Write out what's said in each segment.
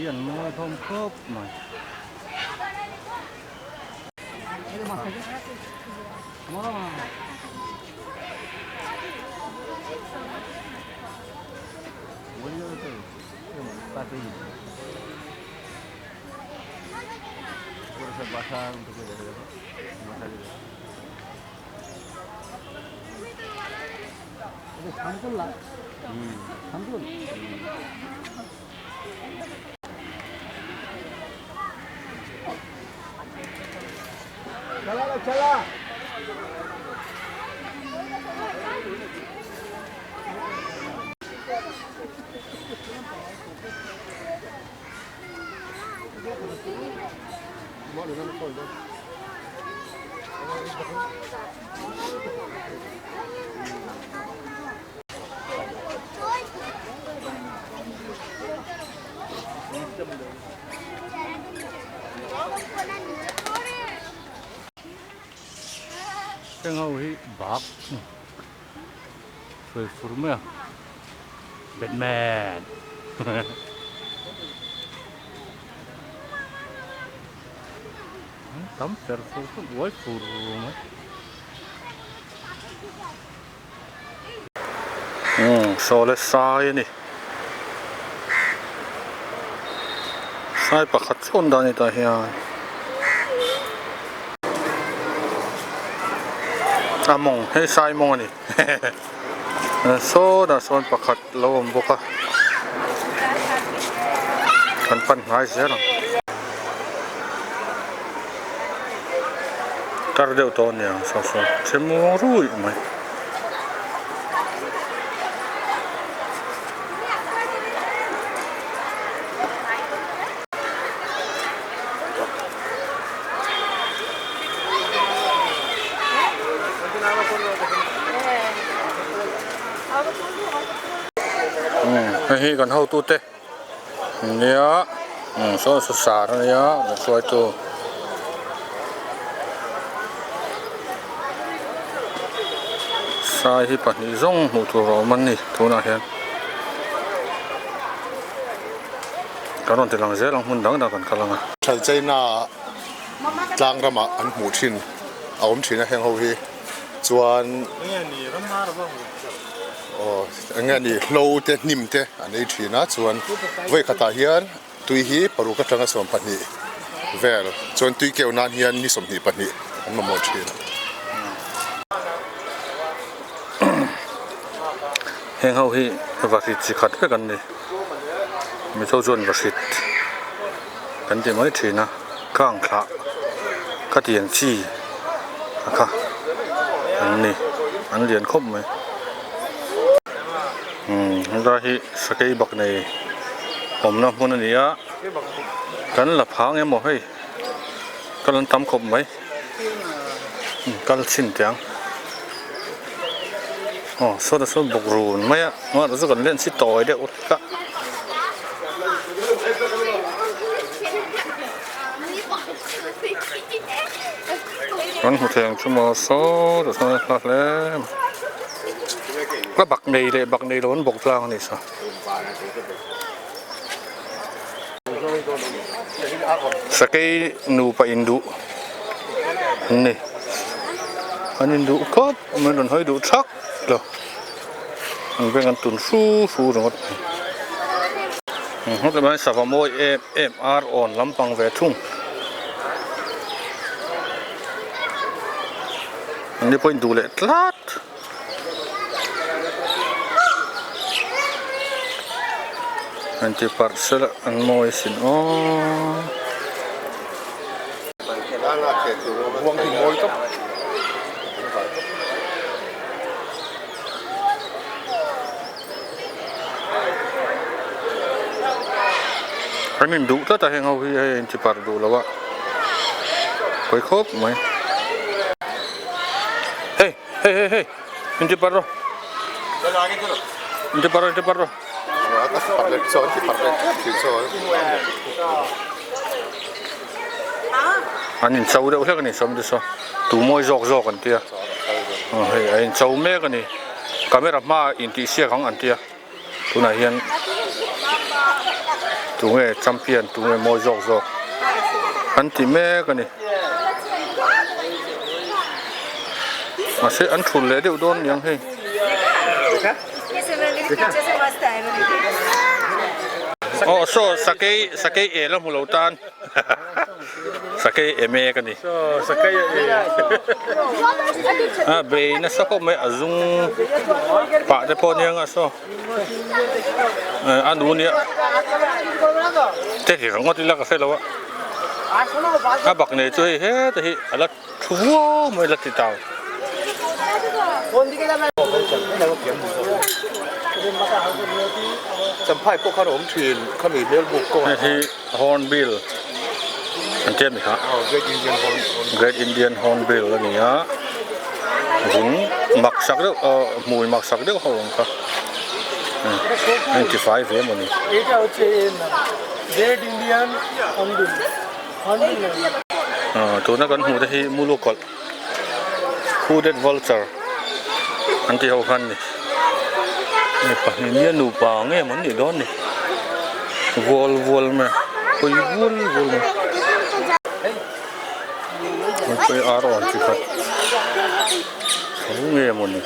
an mawi hlawm khawp mai. Heng ho hi bak sawi fur mai a Batman tam fer fur fur uai fur mai. Umm saw le sai a ni sai pakhat chhuan dan a ni tah hian a mawng hei sai mawng a ni saw dah sawn pakhat lo awm bawk a kan pan hnai zel ang tar deuh tawh a niang saw saw che muang ruih mai. Hei hi kan hotute nia saw saw sar ania an hruaitu. Sai hi pahnih zawng hmuh tur a awm a ni tunah hian kan rawn ti lang zel ang hmun dang dang kan kal ang a. Thal China tlang ramah an hmuh thin a awm thin a heng ho hi chuan aw eng nge ni hlo te hnim te an ei thin a chuan vawi khatah hian Tui hi paruk atanga 12 vel chuan tui keuh nan hian ni 22 an mamawh thin. Heng ho hi vahrit chi khat vek an ni. Mizo chuan vahrit kan ti mai thin a, kang thlah ka ti ang chi a kha an ni, an lian khawp mai. Umm helai hi sakei bak nei awmna hmun a ni a kan la phang emaw hei kal an tam khawp mai kal chhin teh ang aw sawta sawn bawk run mai a amaherawhchu kan len si tawi deuh hlek a. Kan hmu thei ang chu maw sawtah sawn a hla hle mai. Ka bak nei leh bak nei lo an bawk tlang a ni sa. Sakei nupa induh an ni. An induh khawp mai an rawn hawi duh thak lo. An veng an tun hru hru ringawt mai. Hetiang hian sava mawi em em ar awn lampang ve thung. An ni pawh induh leh tlat. An ti parh sela an mawi asin aw. An induh tlat a heng ho hi hei an ti parh duh lo a pawi khawp mai hei hei hei hei in ti parh rawh in ti parh rawh in ti parh rawh. An in cho deuh hlek a ni sawm te saw tu mawi zawk zawk an tia hei a in cho mek a ni camera hmaah intihsiak ang an tia tunah hian. Tunge champion tunge mawi zawk zawk an ti mek a ni. Mahse an thul leh deuh dawn niang hei. Aw saw sakei sakei el a hmu lo tan sakei e mek a ni. A bei nasa khawp mai a zum pah te pawh aniang a saw. A nu nia te hi ringawt ila ka hre lo a a bak nei chu hei heta hi a la thu vuau mai la ti tau. Hei hi hornbill an tia mi kha great indian hornbill a ni a vun mak sak deuh aw hmui mak sak deuh ho ang kha a intifai ve mawni. Tuna kan hmuh te hi mulukawlh hooded vulture an tih ho kha an ni. Mi pahnih nia nupa nge maw an nih dawn ni vual vual mai a hawi vual vual mai a ar awn chi khat tho nge maw ni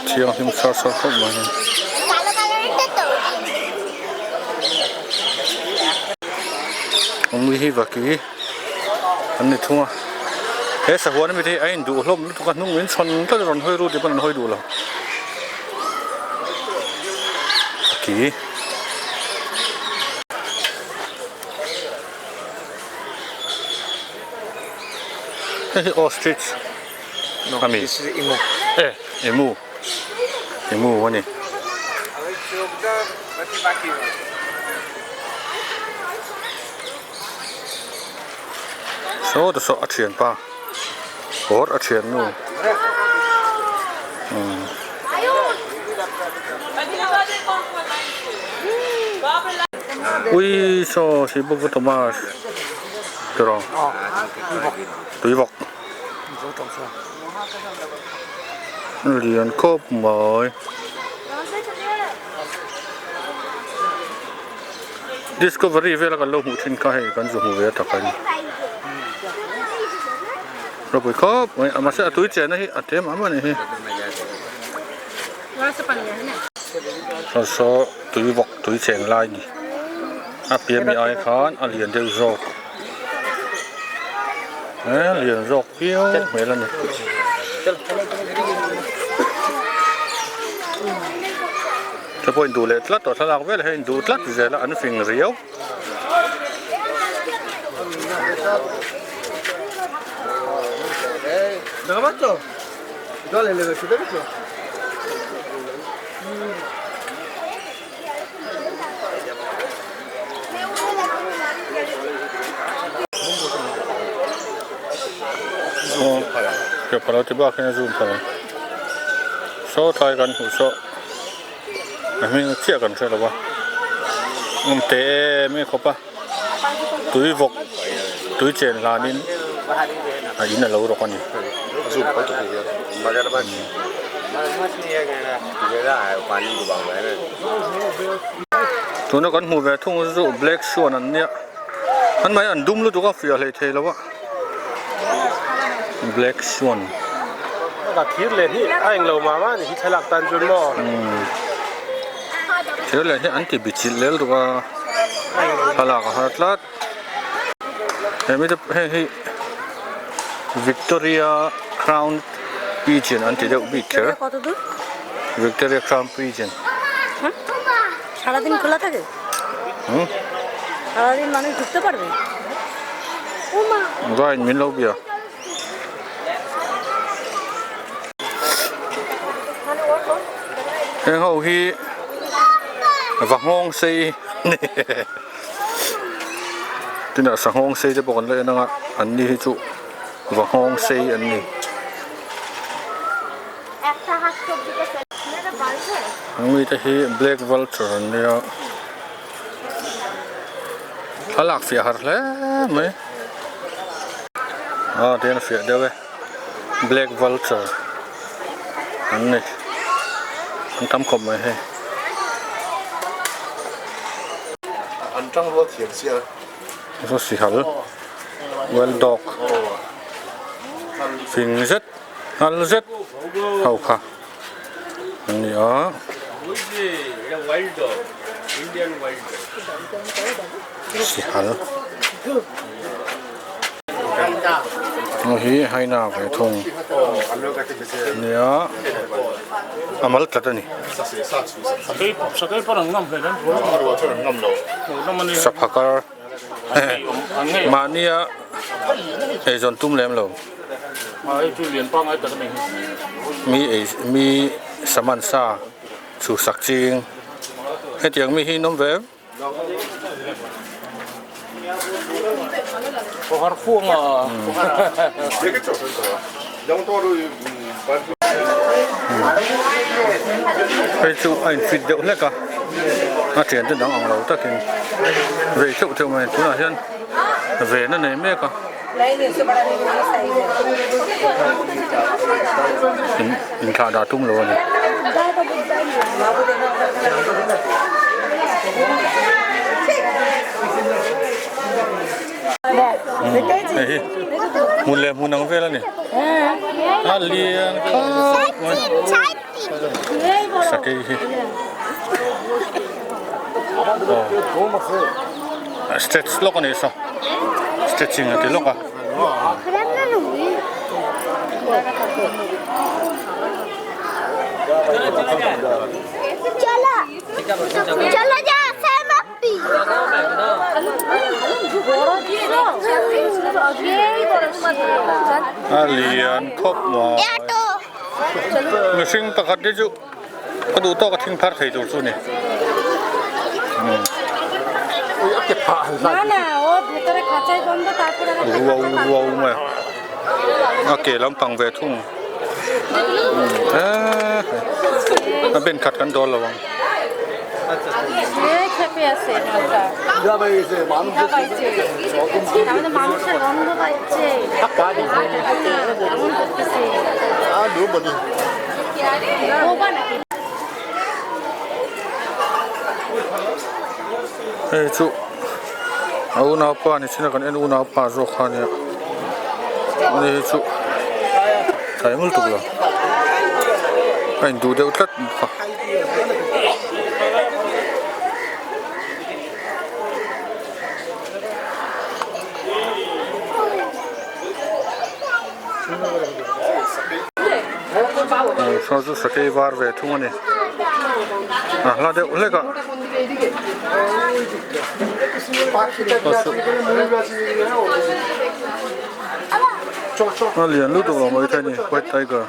thianghlim sar sar khawp mai a. Awmli hi vaki an ni thung a he sahuan ami te hi a induh hlawm lutuk a hnung min chhawn tlat a rawn hawi ru tih pawn an hawi duh lo vaki hei hi ostrich ami e emu emu a ni. Saw te saw a thianpa awr a thiannu umm. Ui saw hippopotamus tiraw tuivawk lian khawp mai. Discovery vela kan lo hmuh thin kha hei kan zu hmu ve a tak a ni. Ropui khawp mai a mahse a tui chenna hi a tlem am a ni hi. Saw saw tui vawk tui cheng lai ni a pian mi ai khan a lian deuh zawk e lian zawk viau hmel a ni. Te pawh induh leh tlat tawh thlalak vel hian induh tlat zel a an fing riau. Saw tlai kan hmuh saw. A hming chiah kan hre lo a awm teh em em khawp a tui vawk tui chen hlanin a in a lo rawk a ni. Tuna kan hmuh ve thung chu black swan an nia an mahni an dum lutuk a fiah hlei thei lo a. Black swan. Ka thir leh hi a englo mah mah ni hi thlalak tan chuan maw. Thir leh hi an ti bichilh lel deuh a thlalak a har tlat. He mite heng hi Victoria Crown Pigeon an ti deuh bik kher. Victoria Crown Pigeon. সারাদিন খোলা থাকে Hmm? সারাদিন মানুষ ঢুকতে পারবে Vai min lo bia. Heng ho hi va nghawng sei tinah sanghawng sei te pawh kan la en anga an ni hi chu va nghawng sei an ni. An mite hi black vulture an nia thlalak fiah har hle mai aw tihian a fiah deuh e black vulture an ni an tam khawp mai hei. Saw sihal wild dog fing zet nghal zet ho kha an ni a. Sihal hei hi haina ve thung nia a mal tlat a ni. Saphakar mahnia eizawn tum lem lo mi ei mi saman sa chhuhsak ching hetiang mi hi an awm ve em. Hei chu a in fit deuh hlek a a thian te dang ang lo takin vei theuh theuh mai tunah hian ven a nei mek a inthlah dah tum lo a ni. Hei hi hmun leh hmun ang vel a ni a lian khawp mai sakei hi aw stretch lawk a ni saw stretching a ti lawk a. A lian khawp mai mihring pakhat hi chu a duh tawk a thing phar thei tur chu a ni. Ruau ruau mai a a ke lampang ve thung a ben khat kan dawl lo ang. Hei chu a unaupa ni chin a kan en unaupa zawk kha ania ani hi chu a eng lutuk lo a induh deuh tlat bawk a. Saw chu sakei var ve thung a ni a hla deuh hlek a a lian lutuk lo mai thei a ni white tiger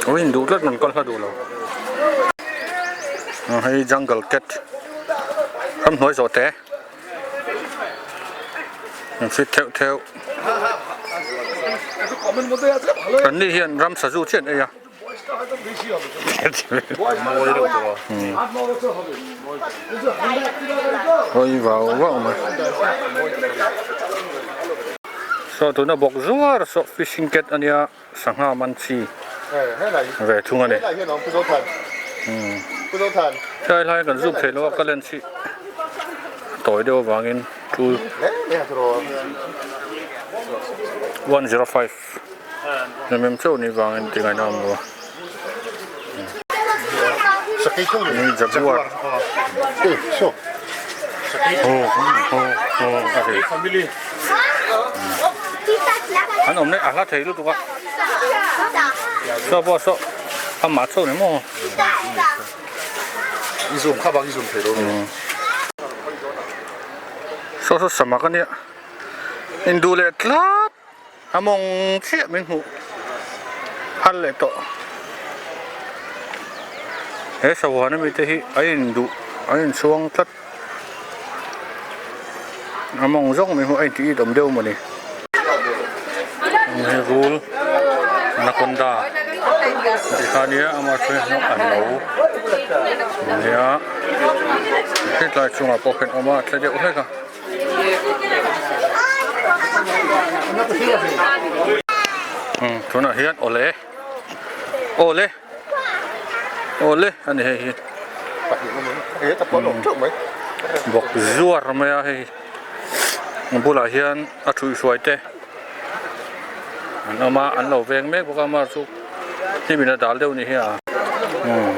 ui induh tlat man kal hla duh lo hei jungle cat ramhnuai zawh te. An fit theuh theuh. An ni hian ram sazu chiah an ei a. Hawi vau vau mai. Saw tuna bawk zuar saw fishing cat ania sangha man chi ve thung a ni. Helai lai kan zuk theih loh a ka len chih tawi deuh avangin 2105 mm chauh ni vangin ti ngaihna awm lo a. Jaguar an awm leh a hla thei lutuk a saw pawh saw amah chauh ni maw saw saw samak ania induh leh tlat. A mawng chiah min hmuh phal leh tawh. He sahuan ami te hi a induh a inchhuang tlat. A mawng zawng min hmuh a intih it awm deuh mawni. Hei rul anaconda tih kha ania amah chu hei an lo nia hetlai chungah pawh khian awm a a tle deuh hlek a. Tunah hian awle awle awle a ni hei hi. Bawk zuar mai a hei a bulah hian a thuihhruai te an awm a an lo veng mek bawk a amah chu hnim in a dal deuh ni hi a umm.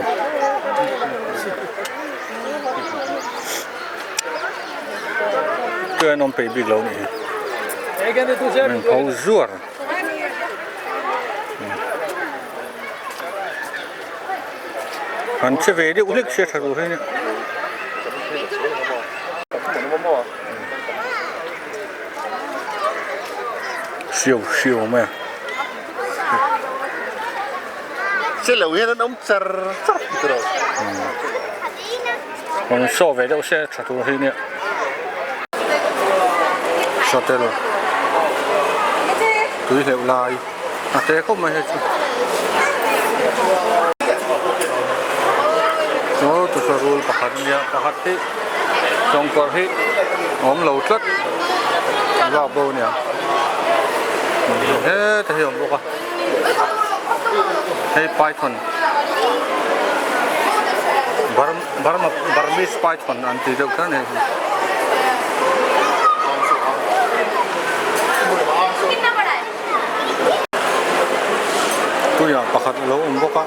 Tui an awm peih bik lo ni hi an pho zuar. An che ve deuh hlek sia tha tur hi nia. Hriau hriau mai a. Che lo hian an awm char char tur a. Rawn show ve deuh se tha tur hi nia. Satel tui hleuh lai a te khawp mai hei chu. Aw tufarul pakhat a nia pakhat hi chawngkawr hi a awm lo tlat a vak bo a nia heta hi a awm bawk a hei python. Burma Burmese python an tih deuh kher a ni hei. Tuiah pakhat a lo awm bawk a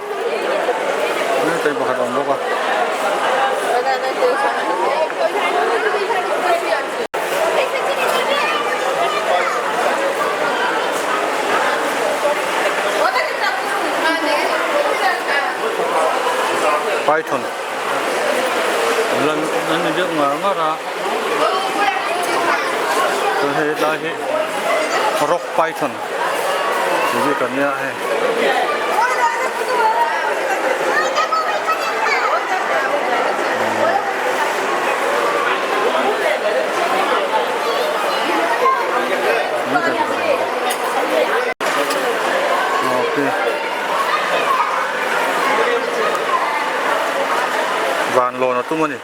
tui pakhat a awm bawk a. Python lan an ni deuh ngar ngar a chuan hei hetlai hi rock python tih bik an nia hei. Van lawn a tum a ni.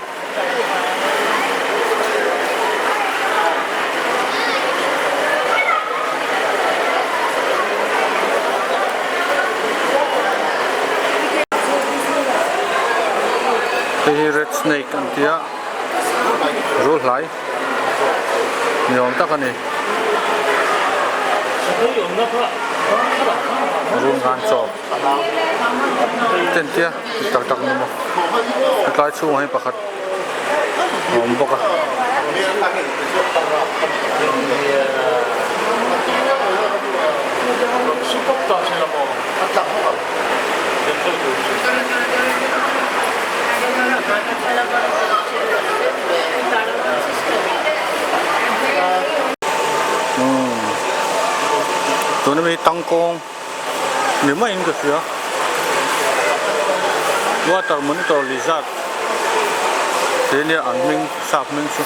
Hei hi red snake an ti a rul hlai ni awm tak a ni. Rul ngan chaw ten tia tak tak ni maw hetlai chhungah hian pakhat a awm bawk a. Tuna mi tangkawng ni maiin ka hria water monitor lizard tih ania an hming sap hming chu.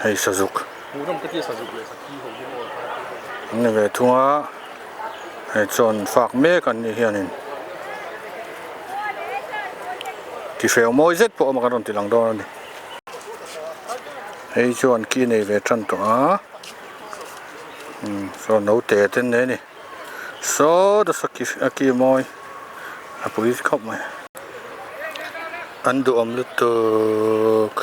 Hei sazuk an ni ve thung a hei chuan fak mek an nih hianin ti hreu mawi zet pawh a awm a kan rawn ti lang dawn a ni hei chuan ki nei ve tan tawh a saw naute te an nei a ni saw ta saw a ki mawi a pui khawp mai. An duhawm lutuk.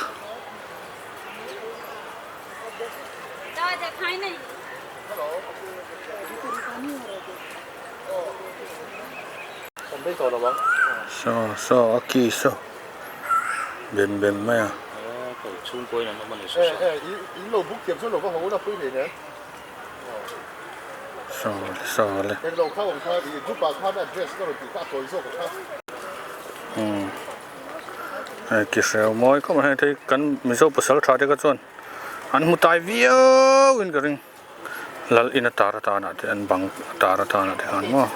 Saw saw a ki saw bem bem mai a. Saw saw le. Umm hei ki hreu mawi khawp mai hei kan mizo pasal tha te kha chuan an hmu tai viau in ka ring lal in a tar atan ah te an bang a tar atan ah te khan maw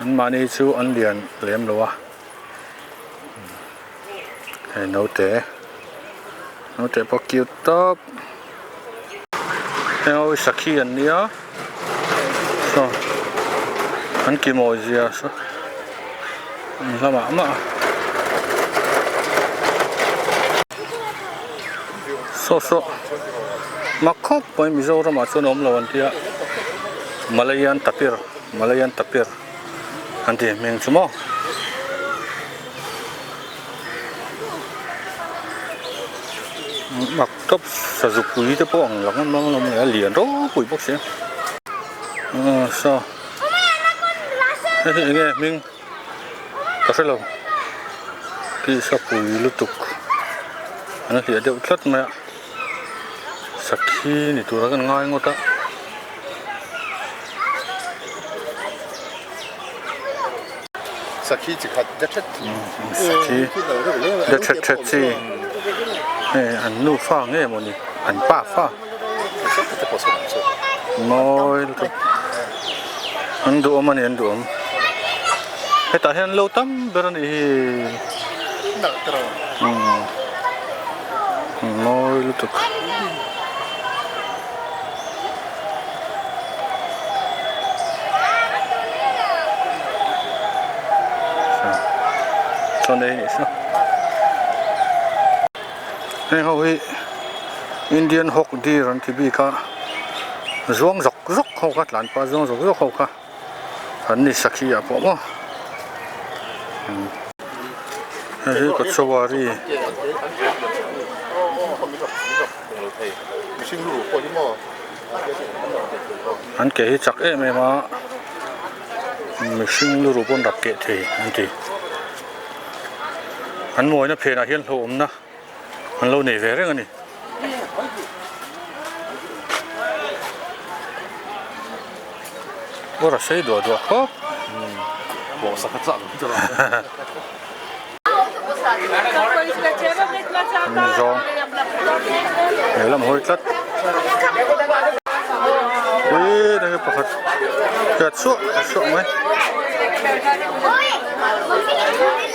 an mahni chu an lian lem lo a hei naute naute pawh cute tawp heng ho hi sakhi an nia. Saw an ki mawi zia saw an hla mah mah a. Saw saw mak khawp mai Mizoram ah chuan a awm lo an tia Malayan tapir Malayan tapir an ti hming chu maw. Mak tawp sazupui te pawh ang lang ang lo mai a lian ropui bawk si a saw hei hi enge hming ka hre lo tisa pui lutuk an hliah deuh tlat mai a sakhi ni tura kan ngai ngawt a. Sakhi chi khat de thet Sakhi de thet thet chi hei an nufa nge maw ni an pa fa mawi lutuk an duhawm a ni an duhawm hetah hian lo tam ber a nih hi mawi lutuk. Chuan ei nih chu heng ho hi Indian hawk deer an ti bik a zuang zawk zawk ho kha tlan pah zuang zawk zawk ho kha an ni sakhi ah pawh maw hei hi kawchawari. An ke hi chak em em a mihring lu ruh pawn rak keh thei an ti an mawina phenah hian hlauhawmna an lo nei ve reng a ni. Aw ra sei duah duah khawp. Zawng he lam hawi tlat ih nge pakhat hiat suah suah mai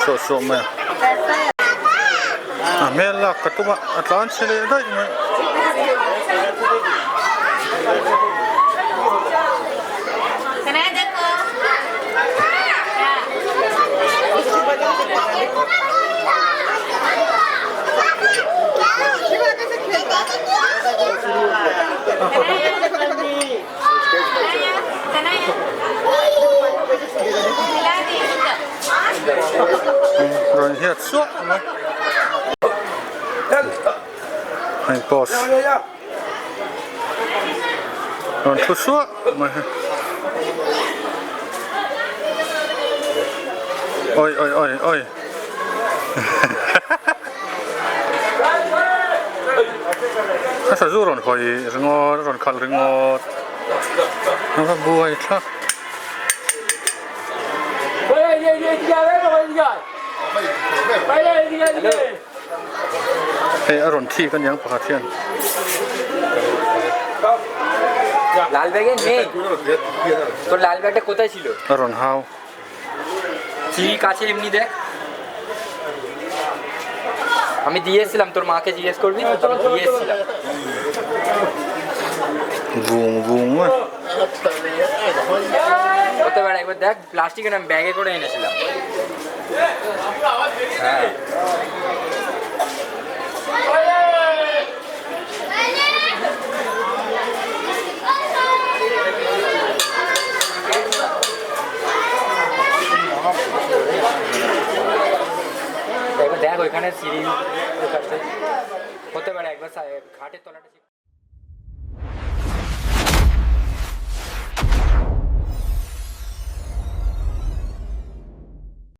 suah suah mai a a hmel lak ka tum a a tlan chhe leh daih mai. Rawn hiat suah mai hei post rawn thu suah mai hei oi oi oi oi a sazu rawn hawi ringawt rawn khalh ringawt a va buai thlak. Hei a rawn thik aniang pakhat hian. A rawn hau. Vung vung a.